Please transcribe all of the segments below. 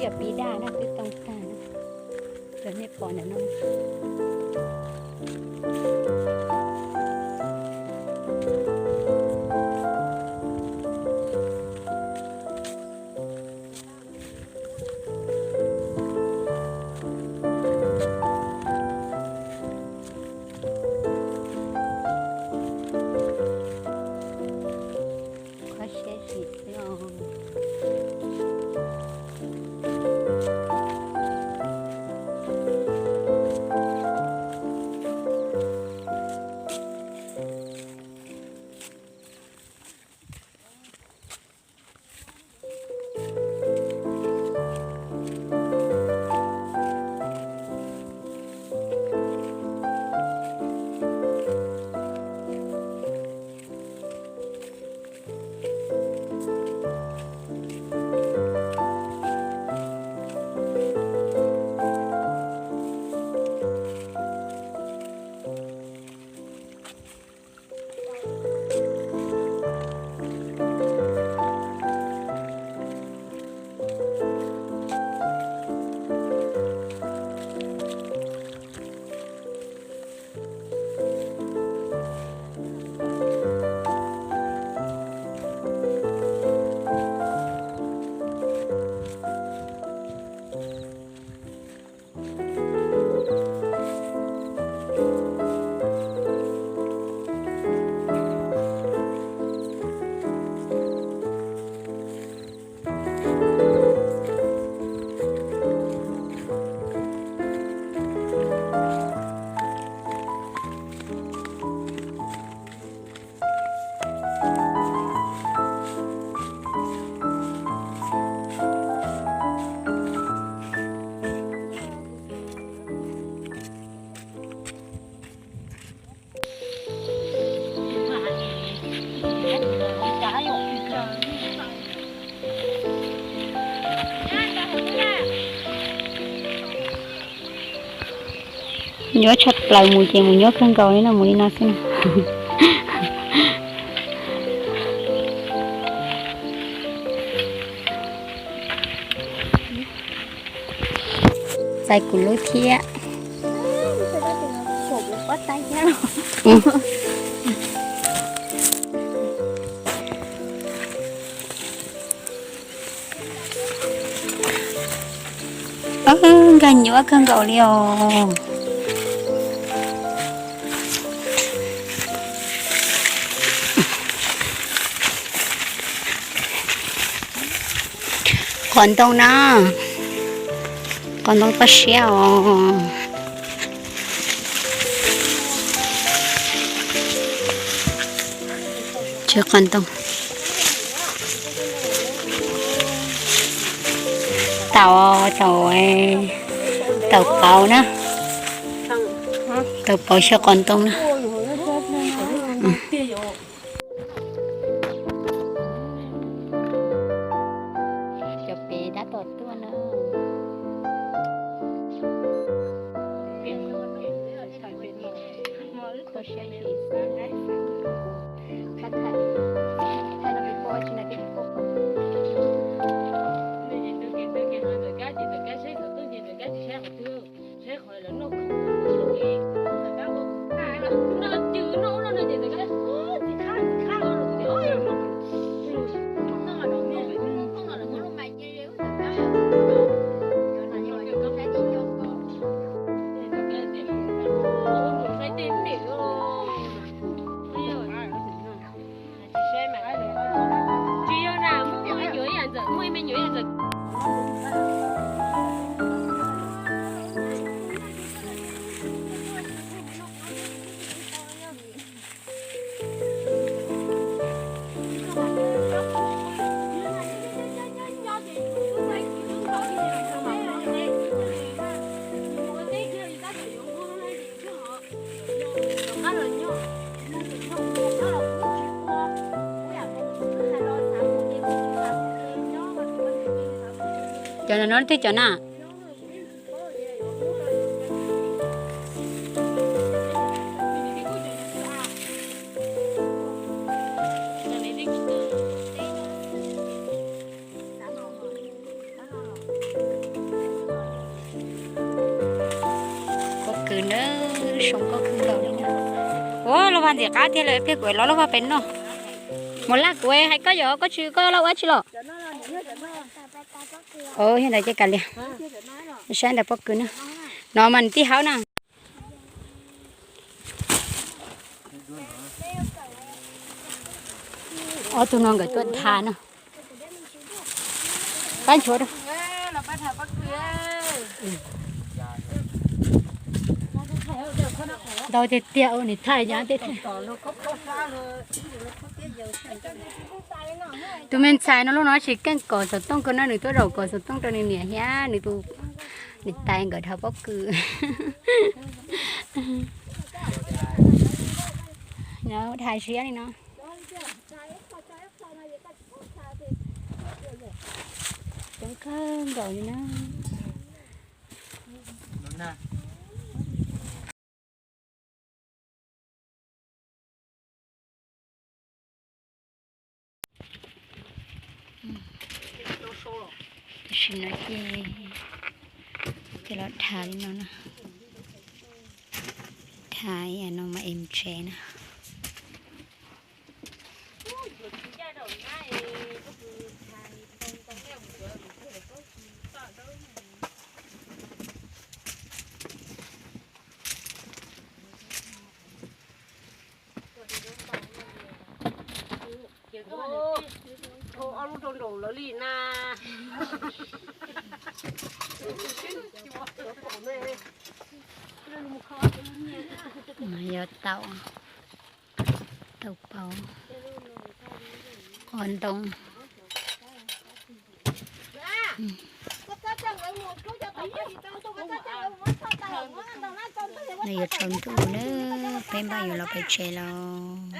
Cov pib daj no twb too tag no, cov nej pom ntawm no. Qhov siab zim xwb os. Yuav tshaj plaws mus ces mus nyuaj kawg nkaus li no, mus li no xwb na. Txais kuv lub thiab. Nkag nyuaj kawg nkaus li os. Qos ntoo na, qos ntoo toj siab os. Tsis qos ntoo. Taum, taum, taum pauv na. Taum pauv xyaw qos ntoo na. Cov pem tab tom tuaj na. Cov no twb cov na. Soo nkauj kawg nkaus li na. Ua lub vaj ntxim qab tiag lawm, pliag kuv los lub vaj pem no. Mus laj kuv hais koj yog koj tsis, koj laj ua tsi los? Yog ntawd ces kav liam. Saib ntawm pob kws na. No mas nws tij hauv na. Ob tug no nkawd tuaj tha no. Pab nchuav rau. Ntau tiag tiag, nws thaij yam tej. Tus me ntxhais no lub no tsis keej kos xov tooj kawg na, nws tuaj zaum kos xov tooj rau nws niam thiab nws tus, nws tais nkawd dhau pob kws. Nyob dhau siab li no. Coob kawg nkaus li na. Tam sim no ces, ces los dhav li no na. Dhav ib yam no mas es mus tsev na. Ob lub rau nraum lawv li na. Yog tau, tau pauv, qos ntoo. Nws yuav tsaus ntuj na, peb npaj yuav los pem tsev lawm.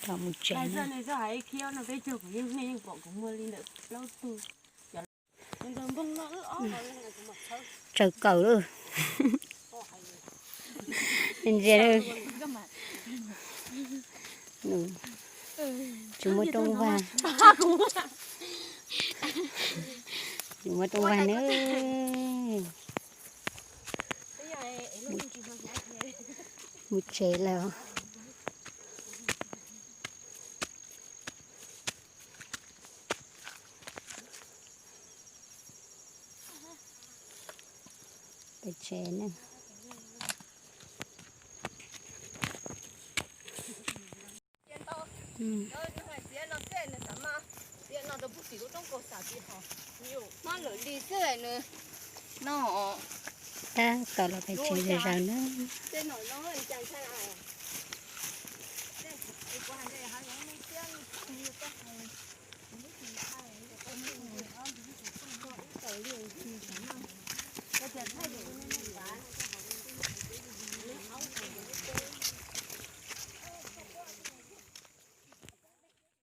Tau mus tsev na. Tsaws kawm lawm. Ntsia lawm. Tsis muaj rooj vag. Tsis muaj rooj vag na. Mus tsev lawm. Pem tsev na. Tab tom los pem tsev zom zaws na.